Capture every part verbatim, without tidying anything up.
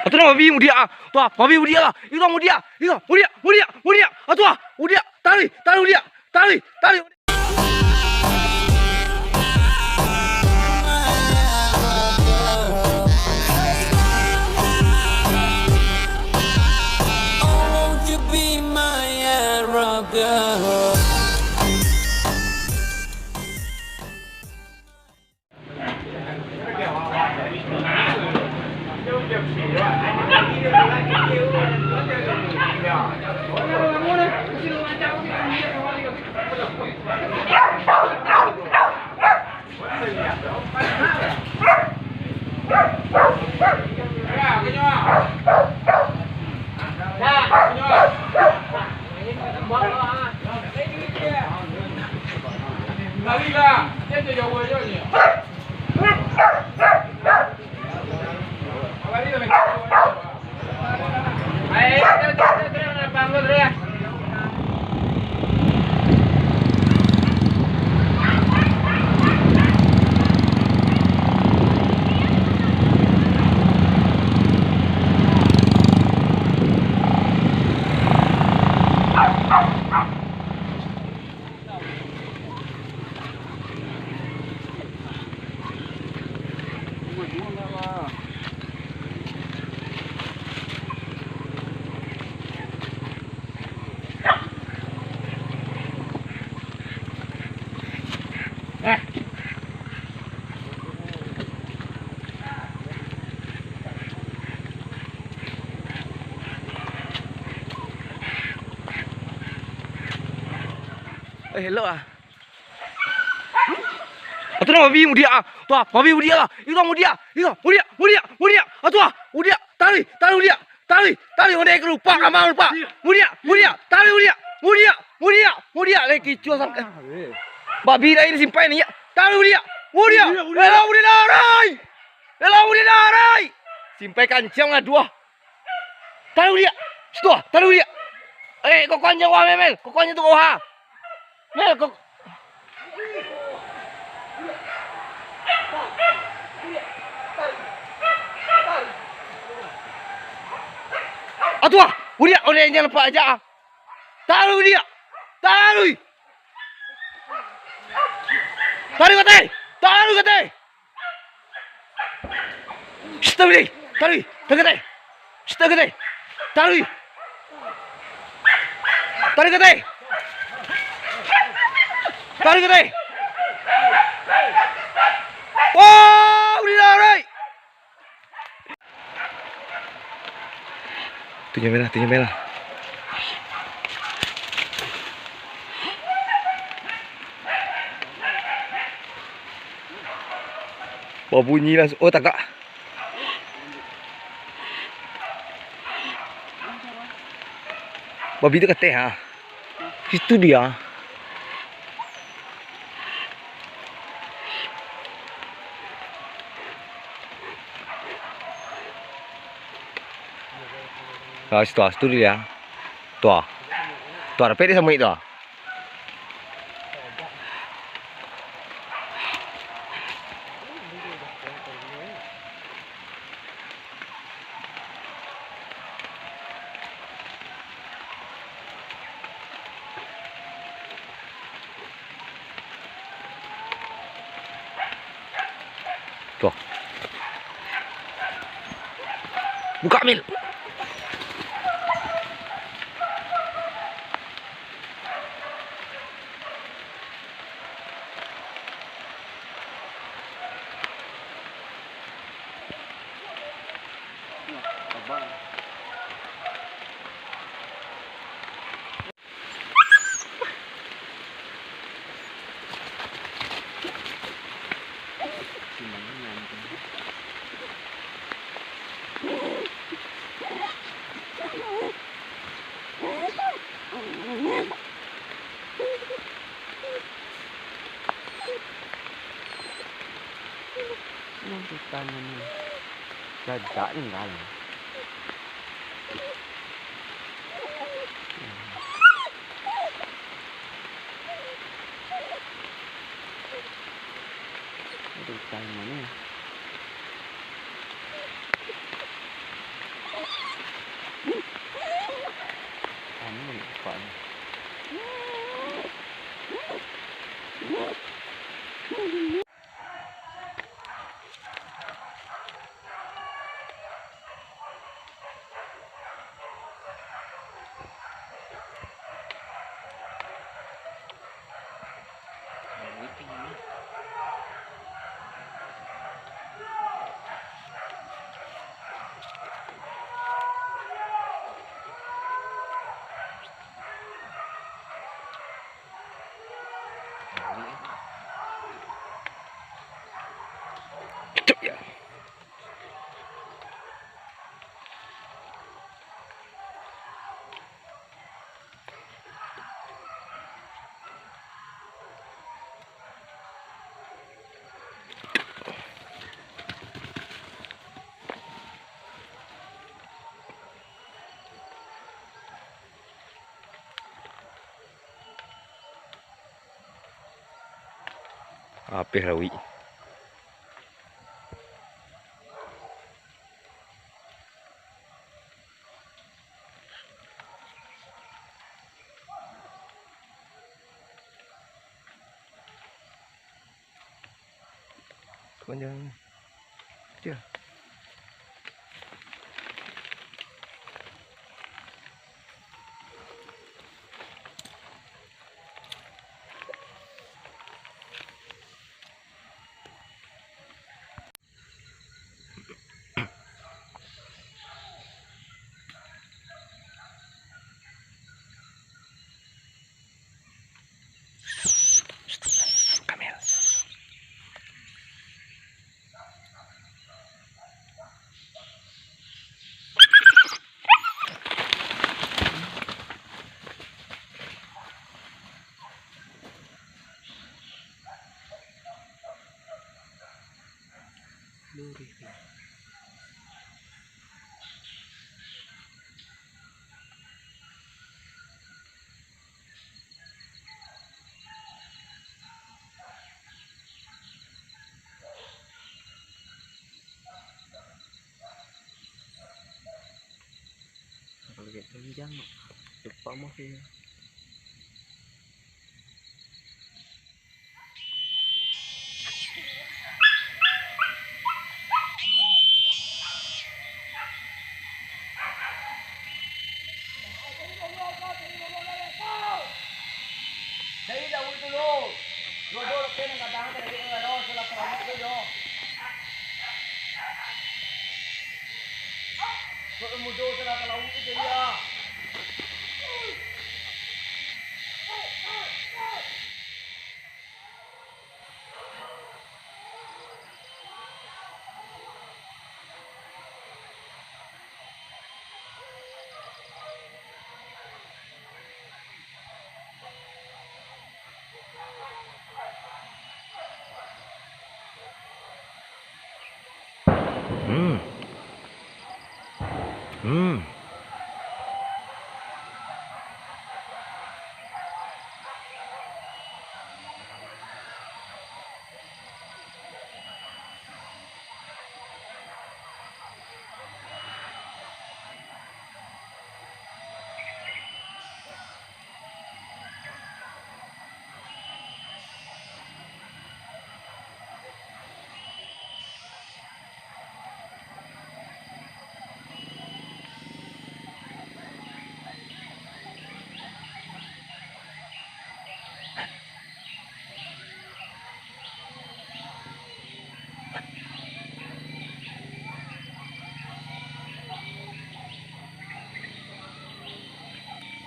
Atu nah, babi mudiak ah. Tu ah, babi mudiak lah. Itu mudiak. Itu mudiak, mudiak, mudiak. Atu ah, mudiak. Tarik, tarik mudiak. Tarik, tarik. Eh, elok ah. Atu nah, babi mudiak ah. Tu ah, babi mudiak lah. Itu mudiak. Itu mudiak, mudiak, mudiak. Atu ah, mudiak. Tarik, tarik mudiak. Tarik, tarik, ondeh ka lupa, kamar lupa. Mudiak, mudiak, tarik mudiak. Mudiak, mudiak, mudiak. Lai kicuah sampai. Babi lain simpai ni, ya. Tarik mudiak. Mudiak. Mudiak, mudiak. Elah, mudiak darai. Elah, mudiak darai. Simpai kancang lah, duah. Tarik mudiak. Situ ah, tarik mudiak. Eh, kau kancang wah, Mel, Mel. Kau kancang tu kau ha. Mel, kau Atu ah, mudiak, ondeh injang lepak aja ah. Taruih mudiak. Taruih. Taruih katai. Taruih katai. Shh, taruih deh. Taruih. Taruih katai. Shh, taruih katai. Taruih. Taruih katai. Taruih katai. Wah, udah lah, alright. Tunyo melah, tunyo melah. Babunyi langsung. Oh, tagak. Babi tu kateh, ha. Situ dia. Ah, situ ah, situ dia. Tu ah. Tu ah, dapek dia samuik tu ah. Tuh. Buka, Mil. Ini hutan ini. Jajak tinggal. Aduh, hutan mana? Lapeh lawik. Panjang. Kecil. Kamel. Kalau kayak telanjang, cepat mah sih. Hmm. Hmm.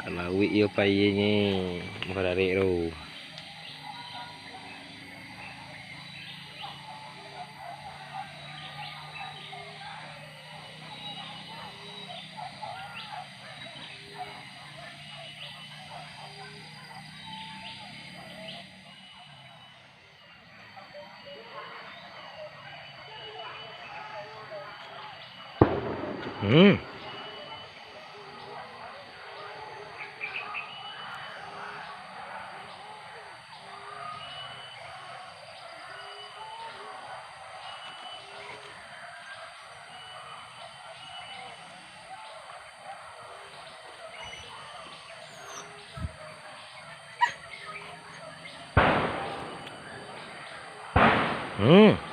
Ka lauik iyo paianyo, bararek tu. Hmm. Hmm.